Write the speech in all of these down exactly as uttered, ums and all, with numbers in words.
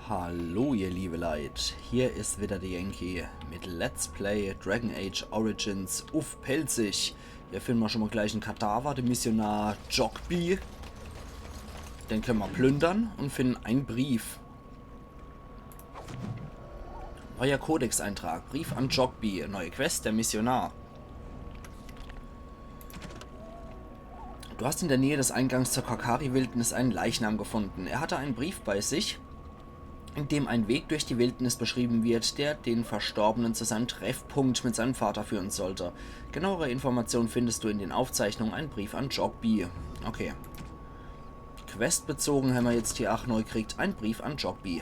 Hallo ihr liebe Leit, hier is wieder de Yankee mit Let's Play Dragon Age Origins uff Pälzisch. Hier finden mer schon mal gleich en Kadaver, de Missionar Jogby. Den können mer plündern und finden en Brief. Neuer Kodexeintrag, Brief an Jogby, neue Quest, der Missionar. Du hast in der Nähe des Eingangs zur Korcari-Wildnis einen Leichnam gefunden. Er hatte einen Brief bei sich, in dem ein Weg durch die Wildnis beschrieben wird, der den Verstorbenen zu seinem Treffpunkt mit seinem Vater führen sollte. Genauere Informationen findest du in den Aufzeichnungen. Ein Brief an Jogby. Okay. Questbezogen hämmer jetzt hier ach neu kriegt. Ein Brief an Jogby.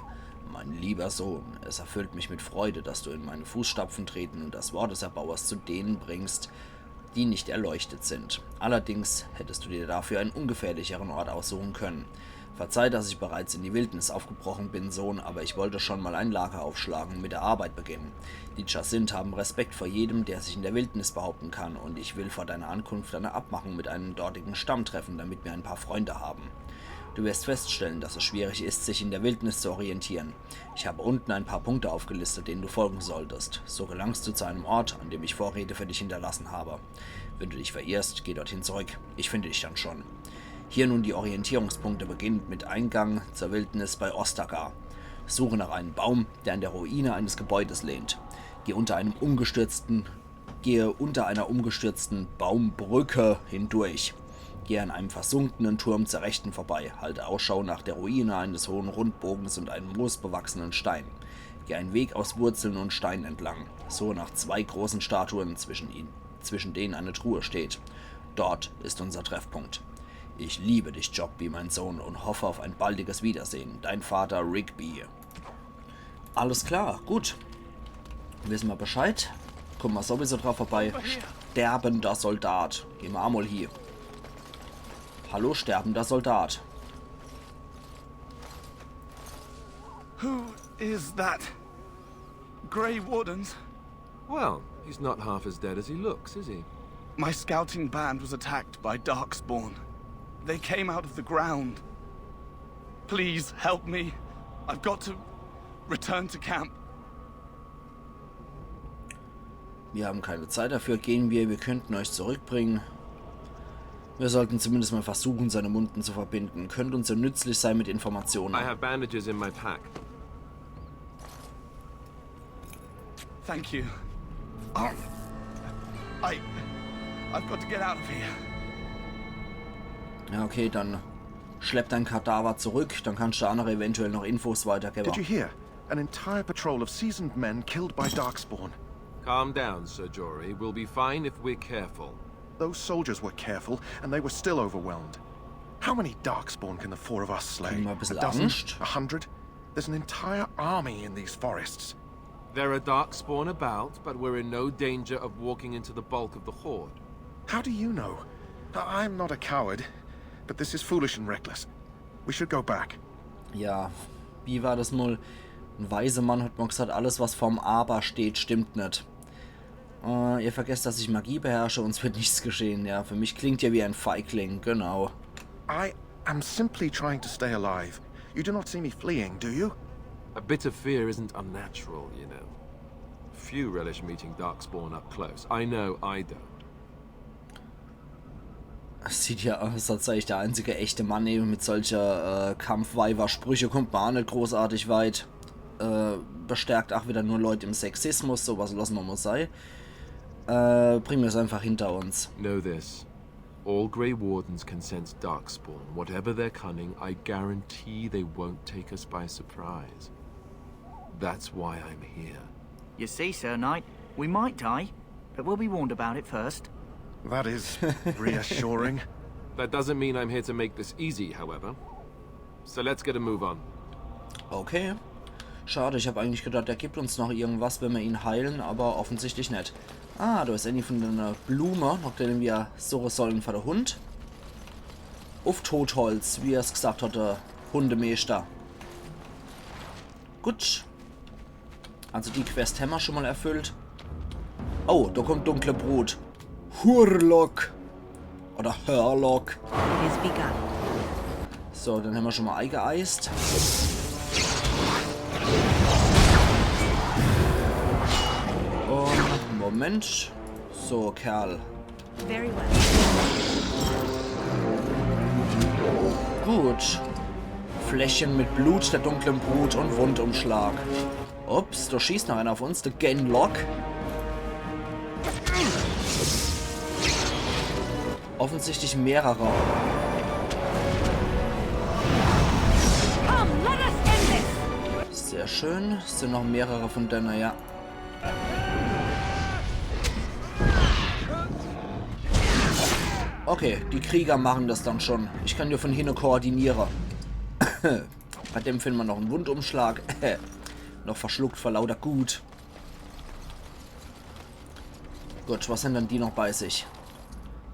Mein lieber Sohn, es erfüllt mich mit Freude, dass du in meine Fußstapfen treten und das Wort des Erbauers zu denen bringst, die nicht erleuchtet sind. Allerdings hättest du dir dafür einen ungefährlicheren Ort aussuchen können. Verzeih, dass ich bereits in die Wildnis aufgebrochen bin, Sohn, aber ich wollte schon mal ein Lager aufschlagen und mit der Arbeit beginnen. Die Jacint haben Respekt vor jedem, der sich in der Wildnis behaupten kann, und ich will vor deiner Ankunft eine Abmachung mit einem dortigen Stamm treffen, damit wir ein paar Freunde haben. Du wirst feststellen, dass es schwierig ist, sich in der Wildnis zu orientieren. Ich habe unten ein paar Punkte aufgelistet, denen du folgen solltest. So gelangst du zu einem Ort, an dem ich Vorräte für dich hinterlassen habe. Wenn du dich verirrst, geh dorthin zurück. Ich finde dich dann schon. Hier nun die Orientierungspunkte, beginnend mit Eingang zur Wildnis bei Ostagar. Suche nach einem Baum, der an der Ruine eines Gebäudes lehnt. Geh unter einem umgestürzten, gehe unter einer umgestürzten Baumbrücke hindurch. Gehe an einem versunkenen Turm zur Rechten vorbei. Halte Ausschau nach der Ruine eines hohen Rundbogens und einem moosbewachsenen Stein. Gehe einen Weg aus Wurzeln und Steinen entlang. Suche nach zwei großen Statuen, zwischen ihnen, zwischen denen eine Truhe steht. Dort ist unser Treffpunkt. Ich liebe dich, Jogby, mein Sohn, und hoffe auf ein baldiges Wiedersehen. Dein Vater, Rigby. Alles klar, gut. Wissen mer Bescheid. Kommen mer sowieso drauf vorbei. Sterbender Soldat. Gehn mer emol hie. Hallo, sterbender Soldat. Who is that? Grey Wardens? Well, he's not half as dead as he looks, is he? My scouting band was attacked by Darkspawn. They came out of the ground. Please help me. I've got to return to camp. Wir haben keine Zeit dafür. Gehen wir, wir könnten euch zurückbringen. Wir sollten zumindest mal versuchen, seine Wunden zu verbinden. Könnte uns ja nützlich sein mit Informationen. I have bandages in my pack. Thank you. Oh. I. I've got to get out of here. Ja, okay, dann schlepp dein Kadaver zurück. Dann kannst du andere eventuell noch Infos weitergeben. Did you hear? An entire patrol of seasoned men killed by Darkspawn. Calm down, Sir Jory. We'll be fine if we're careful. Those soldiers were careful, and they were still overwhelmed. How many Darkspawn can the four of us slay? Kriegen wir ein bisschen A dozen? Angst. A hundred? There's an entire army in these forests. There are Darkspawn about, but we're in no danger of walking into the bulk of the horde. How do you know? I- I'm not a coward, but this is foolish and reckless. We should go back. Ja, wie war das mal? Ein weiser Mann hat mal gesagt, alles was vorm Aber steht, stimmt nicht. Äh, ihr vergesst, dass ich Magie beherrsche, uns wird nichts geschehen. Ja, für mich klingt ihr wie ein Feigling, genau. I am simply trying to stay alive. You do not see me fleeing, do you? A bit of fear isn't unnatural, you know. Few relish meeting Darkspawn up close. I know I don't. Das sieht ja aus, als sei ich der einzige echte Mann eben mit solcher äh, Kampfweiber-Sprüche. Kommt man auch nicht großartig weit. Äh, bestärkt auch wieder nur Leute im Sexismus. Sowas lassen wir mal sein. Äh, bringen wir es einfach hinter uns. Know this. All Grey Wardens can sense Darkspawn. Whatever their cunning, I guarantee they won't take us by surprise. That's why I'm here. You see, Sir Knight, we might die, but we'll be warned about it first. That is reassuring. That doesn't mean I'm here to make this easy, however. So let's get a move on. Okay. Schade, ich habe eigentlich gedacht, er gibt uns noch irgendwas, wenn wir ihn heilen, aber offensichtlich nicht. Ah, da ist eine von den Blumen, nach denen wir suchen sollen für den Hund. Auf Totholz, wie er es gesagt hat, der Hundemeister. Gut. Also die Quest haben wir schon mal erfüllt. Oh, da kommt dunkle Brut. Hurlock. Oder Hurlock. It is begun. So, den haben wir schon mal eingeeist. Mensch. So, Kerl. Very well. Gut. Fläschchen mit Blut der dunklen Brut und Wundumschlag. Ups, da schießt noch einer auf uns. Der Genlock. Offensichtlich mehrere. Come, let us end this! Sehr schön. Es sind noch mehrere von denen, ja. Okay, die Krieger machen das dann schon. Ich kann nur von hinne koordiniere. Bei dem finden wir noch einen Wundumschlag. Noch verschluckt vor lauter Gut. Gut, was haben denn die noch bei sich?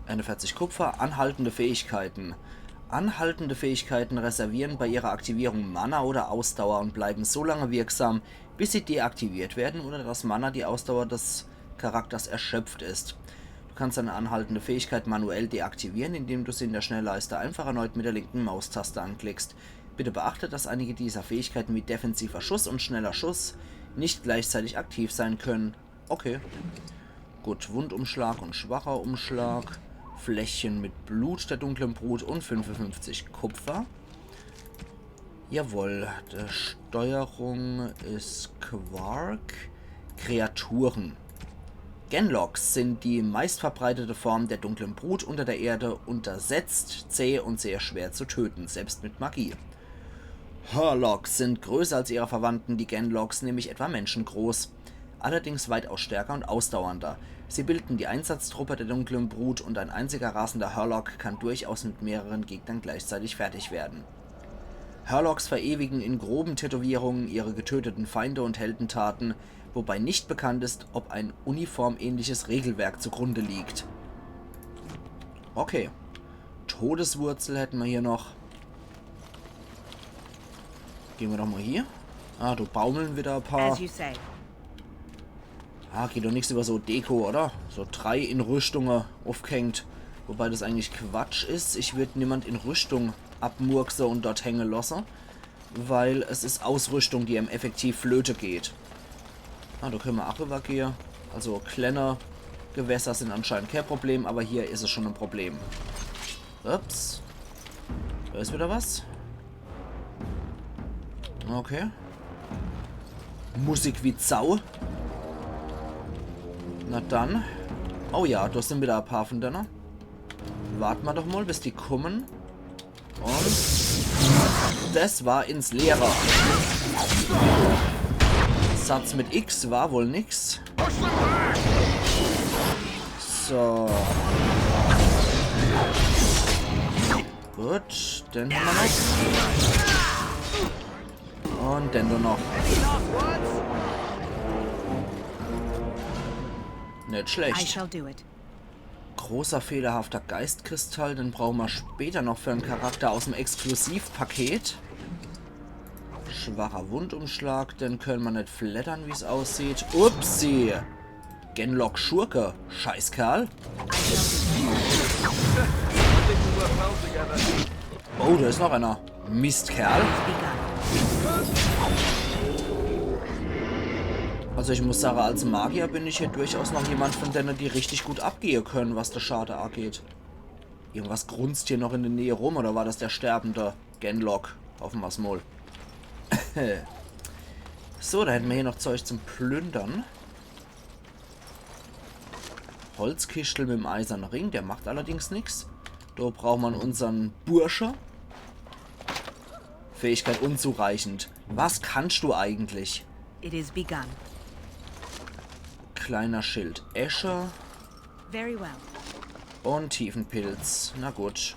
Einundvierzig Kupfer, anhaltende Fähigkeiten. Anhaltende Fähigkeiten reservieren bei ihrer Aktivierung Mana oder Ausdauer und bleiben so lange wirksam, bis sie deaktiviert werden oder das Mana, die Ausdauer des Charakters erschöpft ist. Du kannst eine anhaltende Fähigkeit manuell deaktivieren, indem du sie in der Schnellleiste einfach erneut mit der linken Maustaste anklickst. Bitte beachte, dass einige dieser Fähigkeiten wie defensiver Schuss und schneller Schuss nicht gleichzeitig aktiv sein können. Okay. Gut, Wundumschlag und schwacher Umschlag. Fläschchen mit Blut der dunklen Brut und fünfundfünfzig Kupfer. Jawohl, die Steuerung ist Quark. Kreaturen. Genlocks sind die meistverbreitete Form der dunklen Brut unter der Erde, untersetzt, zäh und sehr schwer zu töten, selbst mit Magie. Hurlocks sind größer als ihre Verwandten, die Genlocks, nämlich etwa menschengroß, allerdings weitaus stärker und ausdauernder. Sie bilden die Einsatztruppe der dunklen Brut und ein einziger rasender Hurlock kann durchaus mit mehreren Gegnern gleichzeitig fertig werden. Hurlocks verewigen in groben Tätowierungen ihre getöteten Feinde und Heldentaten, wobei nicht bekannt ist, ob ein uniformähnliches Regelwerk zugrunde liegt. Okay. Todeswurzel hätten wir hier noch. Gehen wir doch mal hier. Ah, da baumeln wieder ein paar. As you say. Ah, geht doch nix über so Deko, oder? So drei in Rüstunge aufgehängt. Wobei das eigentlich Quatsch is. Ich würd niemand in Rüstung abmurkse und dort hänge lasse. Weil es is Ausrüstung, die em effektiv flöte geht. Ah, da können wir auch rübergehe. Also kleine Gewässer sind anscheinend kein Problem, aber hier is es schon ein Problem. Ups. Da is wieder was. Okay. Musik wie Sau. Na dann. Oh ja, da sind wieder ein paar von denen. Warten wir doch mal, bis die kommen. Und das war ins Leere. Satz mit X war wohl nix. So. Gut, den haben wir noch. Und den da noch. Nicht I schlecht. Shall do it. Großer fehlerhafter Geistkristall, den brauchen wir später noch für einen Charakter aus dem Exklusivpaket. Schwacher Wundumschlag, den können wir nicht flattern, wie's aussieht. Upsi! Genlock Schurke, Scheißkerl. Oh, da ist noch einer. Mistkerl. Also ich muss sagen, als Magier bin ich hier durchaus noch jemand von denen, die richtig gut abgehen können, was der Schade angeht. Irgendwas grunzt hier noch in der Nähe rum, oder war das der sterbende Genlock? Hoffen wir's mal. So, da hätten wir hier noch Zeug zum Plündern. Holzkischtel mit dem eisernen Ring, der macht allerdings nix. Da braucht man unseren Bursche. Fähigkeit unzureichend. Was kannst du eigentlich? It is begun. Kleiner Schild Escher Very well. und Tiefenpilz. Na gut.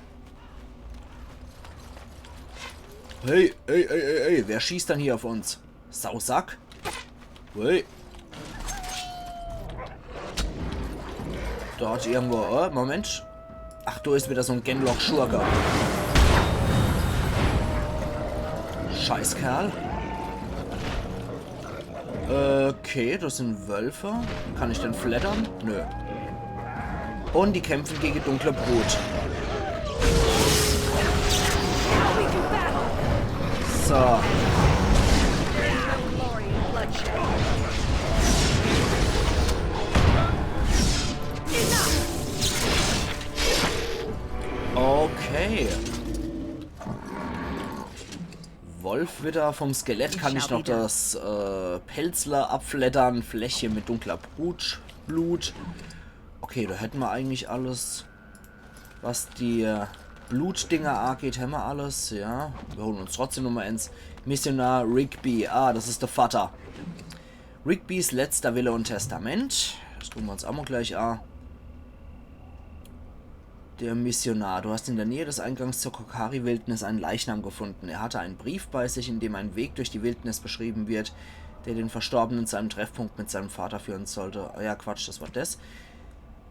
Hey, ey, ey, ey, ey, wer schießt denn hier auf uns? Sausack? Hey. Dort irgendwo, oh, Moment. Ach, da ist wieder so ein Genlock-Schurke. Scheißkerl. Okay, das sind Wölfe. Kann ich den flattern? Nö. Und die kämpfen gegen dunkle Brut. So. Wieder vom Skelett kann ich noch das äh, Pelzle abfleddern. Fläschche mit dunkler Brut, Blut. Okay, da hätten wir eigentlich alles. Was die äh, Blutdinger angeht, hämmer alles, ja. Wir holen uns trotzdem Nummer eins. Missionar Rigby, ah, das ist der Vater. Rigbys letzter Wille und Testament. Das gucken wir uns auch mal gleich an. Der Missionar, du hast in der Nähe des Eingangs zur Korcari-Wildnis einen Leichnam gefunden. Er hatte einen Brief bei sich, in dem ein Weg durch die Wildnis beschrieben wird, der den Verstorbenen zu einem Treffpunkt mit seinem Vater führen sollte. Ah ja, Quatsch, das war das.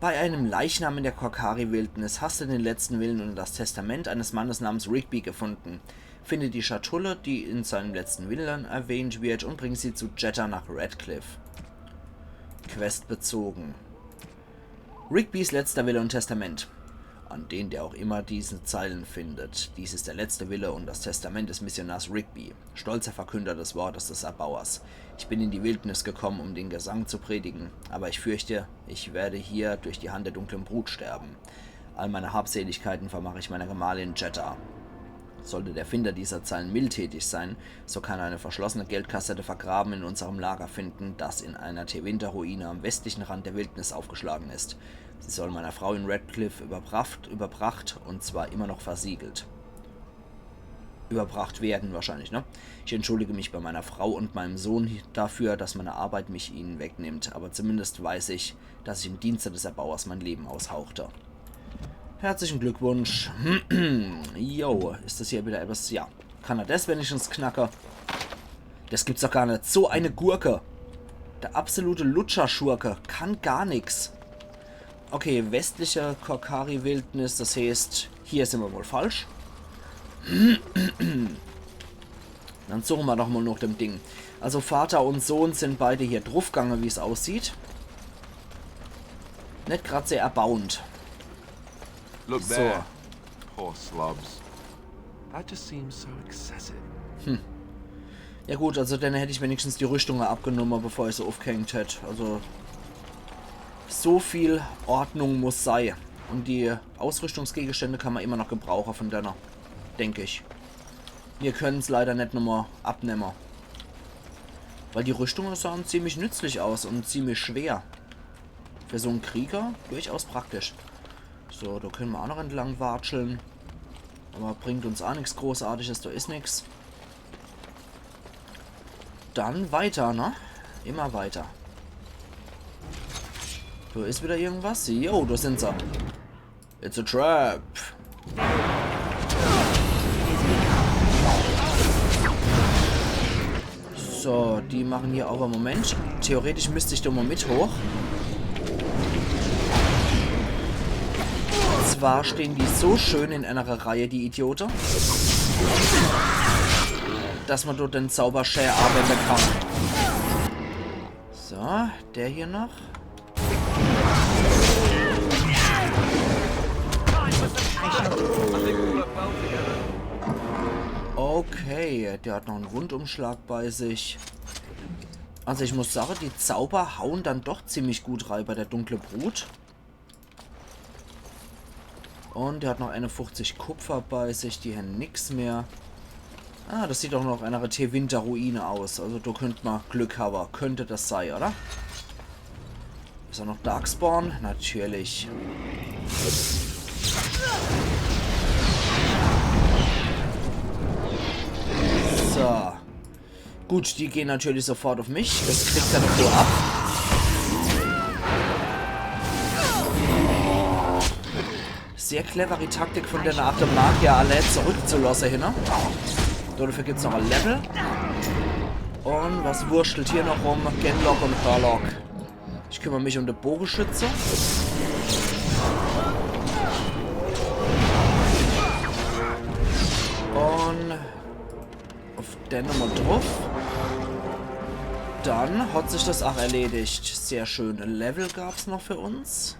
Bei einem Leichnam in der Korcari-Wildnis hast du den letzten Willen und das Testament eines Mannes namens Rigby gefunden. Finde die Schatulle, die in seinem letzten Willen erwähnt wird, und bring sie zu Jeddar nach Redcliffe. Quest bezogen. Rigbys letzter Wille und Testament. An den, der auch immer diese Zeilen findet. Dies ist der letzte Wille und das Testament des Missionars Rigby, stolzer Verkünder des Wortes des Erbauers. Ich bin in die Wildnis gekommen, um den Gesang zu predigen, aber ich fürchte, ich werde hier durch die Hand der dunklen Brut sterben. All meine Habseligkeiten vermache ich meiner Gemahlin Jeddar. Sollte der Finder dieser Zeilen mildtätig sein, so kann er eine verschlossene Geldkassette vergraben in unserem Lager finden, das in einer Tevinter-Ruine am westlichen Rand der Wildnis aufgeschlagen ist. Sie soll meiner Frau in Redcliffe überbracht, überbracht, und zwar immer noch versiegelt. Überbracht werden wahrscheinlich, ne? Ich entschuldige mich bei meiner Frau und meinem Sohn dafür, dass meine Arbeit mich ihnen wegnimmt, aber zumindest weiß ich, dass ich im Dienste des Erbauers mein Leben aushauchte. Herzlichen Glückwunsch. Jo, ist das hier wieder etwas? Ja. Kann er das wenigstens knacke? Das gibt's doch gar nicht. So eine Gurke. Der absolute Lutscherschurke. Kann gar nix. Okay, westliche Korcari-Wildnis. Das heißt, hier sind wir wohl falsch. Dann suchen wir doch mal nach dem Ding. Also Vater und Sohn sind beide hier draufgegangen, wie es aussieht. Nicht grad sehr erbauend. Look So. There. Poor slobs. That just seems so excessive. Ja gut, also dann hätte ich wenigstens die Rüstung abgenommen, bevor ich sie aufgehängt hätte. Also so viel Ordnung muss sei. Und die Ausrüstungsgegenstände kann man immer noch gebrauchen von denen, denke ich. Wir können's leider nicht nochmal abnehmen. Weil die Rüstungen sahen ziemlich nützlich aus und ziemlich schwer. Für so einen Krieger durchaus praktisch. So, da können wir auch noch entlang watscheln. Aber bringt uns auch nichts Großartiges, da ist nichts. Dann weiter, ne? Immer weiter. Da ist wieder irgendwas. Jo, da sind sie. It's a trap. So, die machen hier aber, Moment. Theoretisch müsste ich da mal mit hoch. Zwar stehen die so schön in einer Reihe, die Idiote, dass man dort den Zauber schä anwenden kann. So, der hier noch. Okay, der hat noch einen Rundumschlag bei sich. Also ich muss sagen, die Zauber hauen dann doch ziemlich gut rein bei der dunkle Brut. Und der hat noch einundfünfzig Kupfer bei sich, die haben nix mehr. Ah, das sieht doch noch einer Tevinter-Ruine aus. Also da könnte man Glück haben. Könnte das sein, oder? Ist auch noch Darkspawn? Natürlich. So. Gut, die gehen natürlich sofort auf mich. Das kriegt er doch wohl ab. Sehr clever die Taktik von der Art der Magier, alle zurückzulassen hier, ne? So, dafür gibt's noch ein Level. Und was wurschtelt hier noch rum? Genlock und Hurlock. Ich kümmere mich um den Bogenschütze. Und auf den nochmal drauf. Dann hat sich das auch erledigt. Sehr schön. Ein Level gab's noch für uns.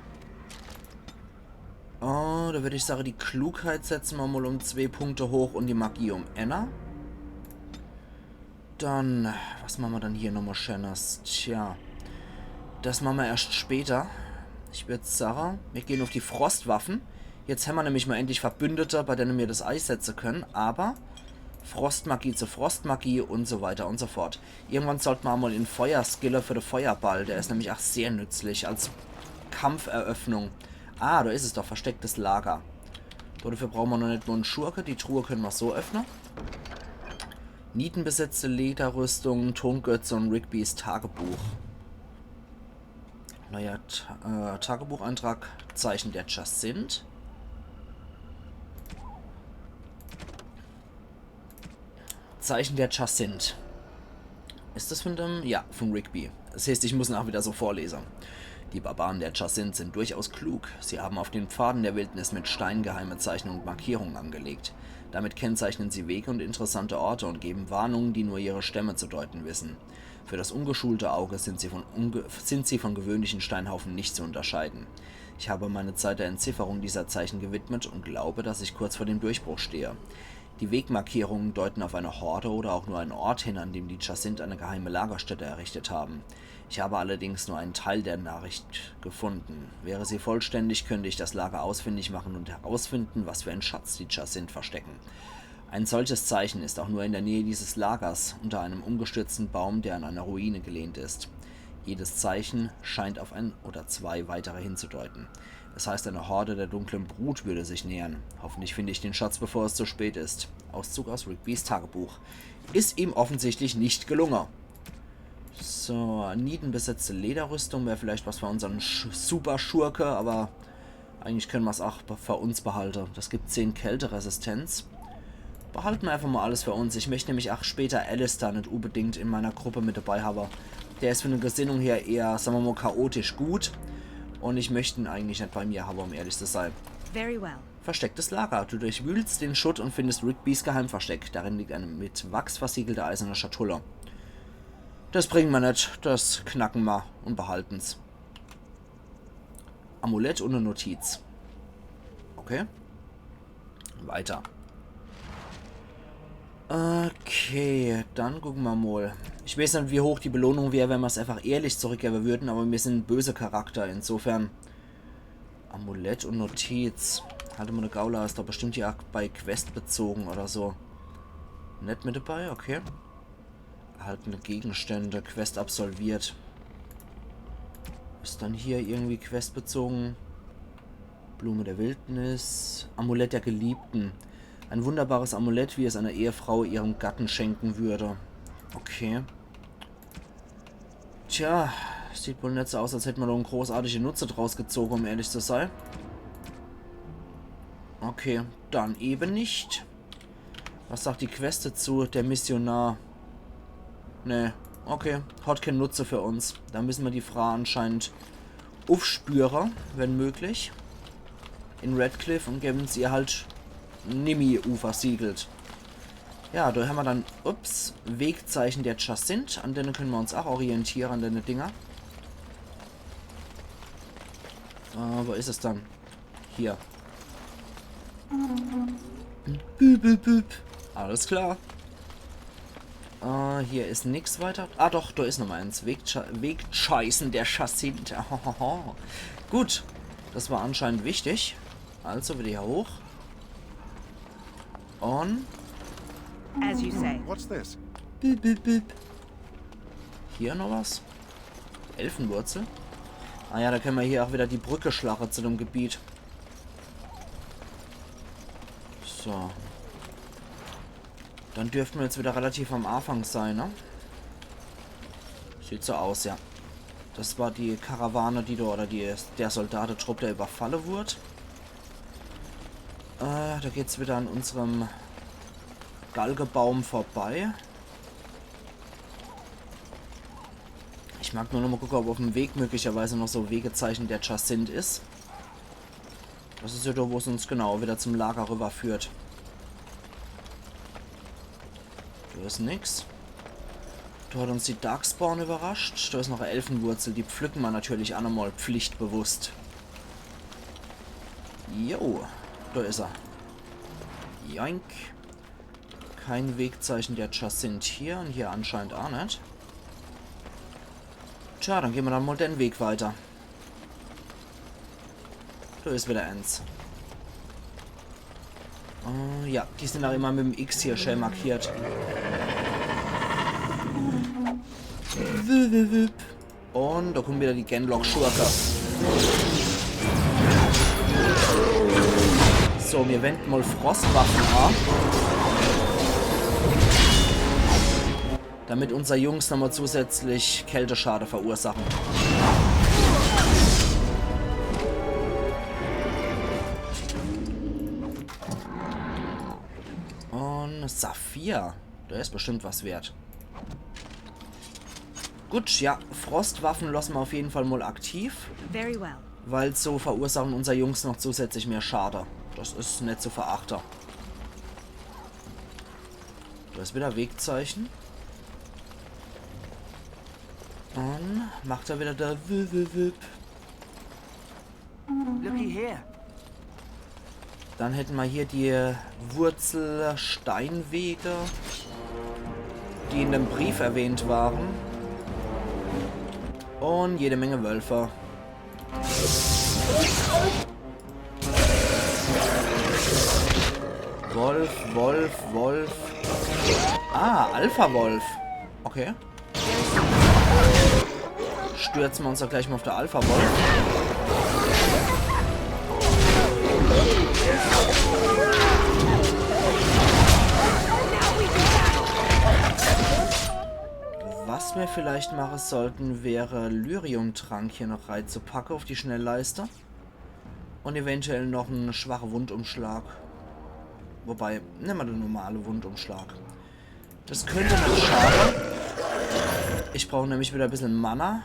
Oh, da würde ich sagen, die Klugheit setzen wir mal um zwei Punkte hoch und die Magie um einer. Dann, was machen wir dann hier nochmal Schönes? Tja, das machen wir erst später. Ich würde sagen, wir gehen auf die Frostwaffen. Jetzt haben wir nämlich mal endlich Verbündete, bei denen wir das einsetzen können. Aber Frostmagie zu Frostmagie und so weiter und so fort. Irgendwann sollt ma mol in Feuer skille für de Feuerball. Der is nämlich ach sehr nützlich als Kampferöffnung. Ah, do is es doch. Verstecktes Lager. Dafür brauche ma noch net nur en Schurke. Die Truhe könne ma so öffne. Nietenbesetzte Lederrüstung, Tongötze und Rigbys Tagebuch. Neuer Ta äh, Tagebucheintrag, Zeichen der Jacinthe. Zeichen der Jacinthe. Is das von dem? Ja, von Rigby. Das heißt, ich muss nach wieder so vorlesen. Die Barbaren der Jacinthe sind durchaus klug. Sie haben auf den Pfaden der Wildnis mit Steinen geheime Zeichen und Markierungen angelegt. Damit kennzeichnen sie Wege und interessante Orte und geben Warnungen, die nur ihre Stämme zu deuten wissen. Für das ungeschulte Auge sind sie von, unge sind sie von gewöhnlichen Steinhaufen nicht zu unterscheiden. Ich habe meine Zeit der Entzifferung dieser Zeichen gewidmet und glaube, dass ich kurz vor dem Durchbruch stehe. Die Wegmarkierungen deuten auf eine Horde oder auch nur einen Ort hin, an dem die Jacinthe eine geheime Lagerstätte errichtet haben. Ich habe allerdings nur einen Teil der Nachricht gefunden. Wäre sie vollständig, könnte ich das Lager ausfindig machen und herausfinden, was für einen Schatz die Jacinthe verstecken. Ein solches Zeichen ist auch nur in der Nähe dieses Lagers, unter einem umgestürzten Baum, der an einer Ruine gelehnt ist. Jedes Zeichen scheint auf ein oder zwei weitere hinzudeuten. Das heißt, eine Horde der dunklen Brut würde sich nähern. Hoffentlich finde ich den Schatz, bevor es zu spät ist. Auszug aus Rigbys Tagebuch. Is ihm offensichtlich nicht gelungen. So, nietenbesetzte Lederrüstung wäre vielleicht was für unseren Sch Superschurke, aber eigentlich können ma's auch be- für uns behalte. Das gibt zehn Kälteresistenz. Behalten wir einfach mal alles für uns. Ich möchte nämlich auch später Alistair nicht unbedingt in meiner Gruppe mit dabei haben. Der ist von der Gesinnung her eher, sagen wir mal, chaotisch gut. Und ich möchte ihn eigentlich nicht bei mir haben, um ehrlich zu sein. Very well. Verstecktes Lager. Du durchwühlst den Schutt und findest Rigbys Geheimversteck. Darin liegt eine mit Wachs versiegelte eiserne Schatulle. Das bringen wir nicht. Das knacken wir und behalten's. Amulett und eine Notiz. Okay. Weiter. Okay, dann gucken wir mal. Ich weiß nicht, wie hoch die Belohnung wäre, wenn wir's einfach ehrlich zurückgeben würden, aber wir sind ein böser Charakter, insofern. Amulett und Notiz. Halt mal, der Gaula ist doch bestimmt hier bei Quest bezogen oder so. Nicht mit dabei, okay. Erhaltene Gegenstände, Quest absolviert. Ist dann hier irgendwie Quest bezogen? Blume der Wildnis. Amulett der Geliebten. Ein wunderbares Amulett, wie es eine Ehefrau ihrem Gatten schenken würde. Okay. Tja, sieht wohl nicht so aus, als hätte man da einen großartigen Nutze draus gezogen, um ehrlich zu sein. Okay, dann eben nicht. Was sagt die Quest dazu? Der Missionar. Ne, okay. Hat keinen Nutze für uns. Da müssen wir die Frau anscheinend aufspüren, wenn möglich. In Redcliffe und geben sie halt nimmi unversiegelt. Ja, da haben wir dann, ups, Wegzeichen der Jacinthe. An denen können wir uns auch orientieren, an den Dinger. Äh, wo ist es dann? Hier. Büb, büb, büb. Alles klar. Äh, hier ist nix weiter. Ah doch, da ist noch mal eins. Wegche Wegzeichen der Jacinthe. Gut, das war anscheinend wichtig. Also wieder hier hoch. Und As you say. What's this? Bip, bip, bip. Hier noch was? Elfenwurzel? Ah ja, da können wir hier auch wieder die Brücke schlagen zu dem Gebiet. So. Dann dürften wir jetzt wieder relativ am Anfang sein, ne? Sieht so aus, ja. Das war die Karawane, die da, oder die, der Soldatetrupp, der überfalle wurde. Äh, da geht's wieder an unserem Galgebaum vorbei. Ich mag nur noch mal gucken, ob auf dem Weg möglicherweise noch so Wegezeichen der Jacinthe ist. Das ist ja da, wo es uns genau wieder zum Lager rüberführt. Da ist nix. Da hat uns die Darkspawn überrascht. Da ist noch eine Elfenwurzel. Die pflücken wir natürlich auch nochmal pflichtbewusst. Jo, da ist er. Joink. Kein Wegzeichen der Jacinthe hier und hier anscheinend auch nicht. Tja, dann gehen wir dann mal den Weg weiter. Da ist wieder eins. Oh, ja, die sin ach immer mit em X hier schää markiert. Wip, wip, wip. Un do kummen wieder die Genlock-Schurke. So, mir wenden mol Frostwaffe a. Damit unser Jungs nochmol zusätzlich Kälteschade verursachen. Un Saphir. Der is bestimmt was wert. Gut, ja, Frostwaffe losse mer uff jeden Fall mol aktiv. Very well. Weil so verursachen unser Jungs noch zusätzlich mehr Schade. Des is net zu verachte. Do is wieder Wegzeichen. Un macht er wieder der Wip, wip, wip. Looky here. Dann hätte mer hier die Wurzelsteinwege, die in dem Brief erwähnt waren. Un jede Menge Wölfe. Wolf, Wolf, Wolf. Ah, Alpha-Wolf. Okay. Stürze mer uns doch gleich mol uff de Alpha-Wolf. Was mer vielleicht mache sollten, wär Lyrium-Trank hier noch reizupacke uff die Schnellleiste. Un eventuell noch en schwache Wundumschlag. Wobei, nemme mer de normale Wundumschlag. Des könnt net schade. Ich brauch nämlich wieder e bissel Mana.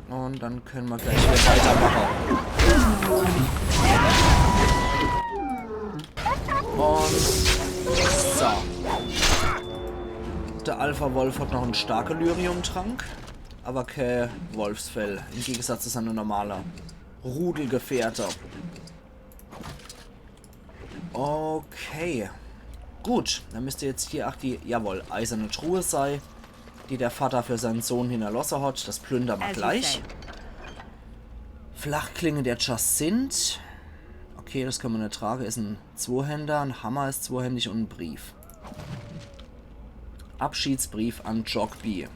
Un dann könne mer gleich wieder weitermache. Un so. De Alpha-Wolf hat noch en starke Lyrium-Trank, awwer kä Wolfsfell, im Gegensatz zu seiner normale Rudelgefährte. Okay. Gut, dann müsst jetzt hier ach die, jawohl, eiserne Truhe sei, die de Vater für seinen Sohn hinnerlosse hat. Des plündere mer gleich. Flachklinge der Jacinthe. Okay, des könne mer net trage. Is en Zwohänder, en Hammer is zwohändig un en Brief. Abschiedsbrief an Jogby.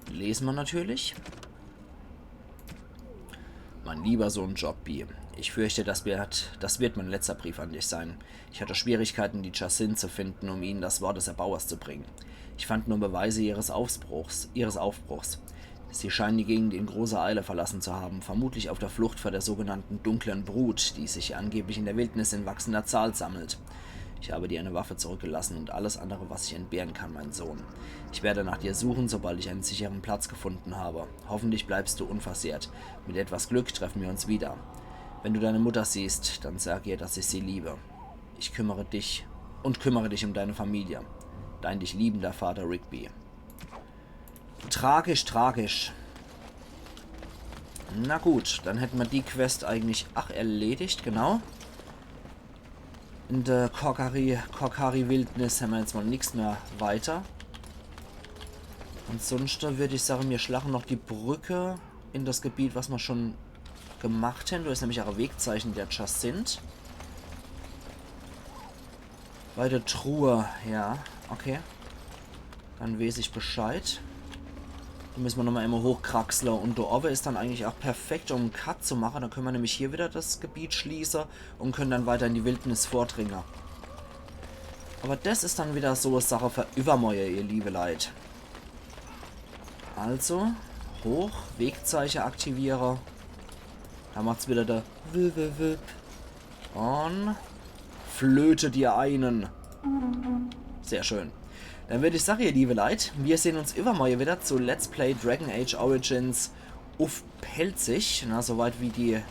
Lese mer natürlich. Mein lieber Sohn Jogby, ich fürchte, das wird, das wird mein letzter Brief an dich sein. Ich hatte Schwierigkeiten, die Jacinthe zu finden, um ihnen das Wort des Erbauers zu bringen. Ich fand nur Beweise ihres Aufbruchs, ihres Aufbruchs. Sie scheinen die Gegend in großer Eile verlassen zu haben, vermutlich auf der Flucht vor der sogenannten dunklen Brut, die sich angeblich in der Wildnis in wachsender Zahl sammelt. Ich habe dir eine Waffe zurückgelassen und alles andere, was ich entbehren kann, mein Sohn. Ich werde nach dir suchen, sobald ich einen sicheren Platz gefunden habe. Hoffentlich bleibst du unversehrt. Mit etwas Glück treffen wir uns wieder. Wenn du deine Mutter siehst, dann sag ihr, dass ich sie liebe. Ich kümmere dich und kümmere dich um deine Familie. Dein dich liebender Vater Rigby. Tragisch, tragisch. Na gut, dann hätte mer die Quest eigentlich ach erledigt, genau. In der Korkari, Korkari Wildnis hämmer jetzt mol nix mehr weiter. Ansunschte würd ich sage, mir schlache noch die Brücke in des Gebiet, was mer schon gemacht hän. Do is nämlich ach e Wegzeiche der Jacinthe. Bei der Truhe, ja, okay. Dann weeß ich Bescheid. Do müsse mer nochmol emol hochkraxle. Un do owwe is dann eigentlich ach perfekt, um en Cut zu mache. Dann könne mer nämlich hier wieder des Gebiet schließe un könne dann weiter in die Wildnis vordringe. Awwer des is dann wieder so e Sache für iwwermorje, ihr liebe Leit. Also, hoch, Wegzeiche aktiviere. Do macht's wieder de W W W. Un flöte dir einen. Sehr schön. Dann würd ich sage, ihr liebe Leit, mir sehn uns iwwermorje wieder zu Let's Play Dragon Age Origins uff Pälzisch. Na, so weit wie die,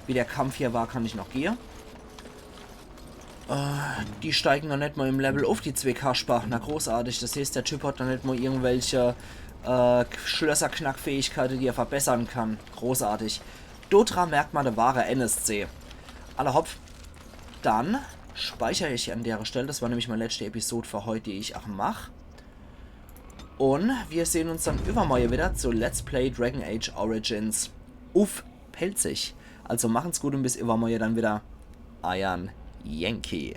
wie der Kampf hier war, kann ich noch gehe. Äh, die steigen noch net mol im Level uff, die zwee Kasper. Na, großartig. Des heeßt, der Typ hat noch net mol irgendwelche, äh, Schlösserknackfähigkeite, die er verbessere kann. Großartig. Do dra merkt mer de wahre N S C. Alla hopp. Dann speicher ich an dere Stell. Des war nämlich mei letschte Episod für heut, die ich ach mach. Un mir sehn uns dann iwwermorje wieder zu Let's Play Dragon Age Origins uff Pälzisch. Also machen's gut un bis iwwermorje dann wieder. eiern Yankee.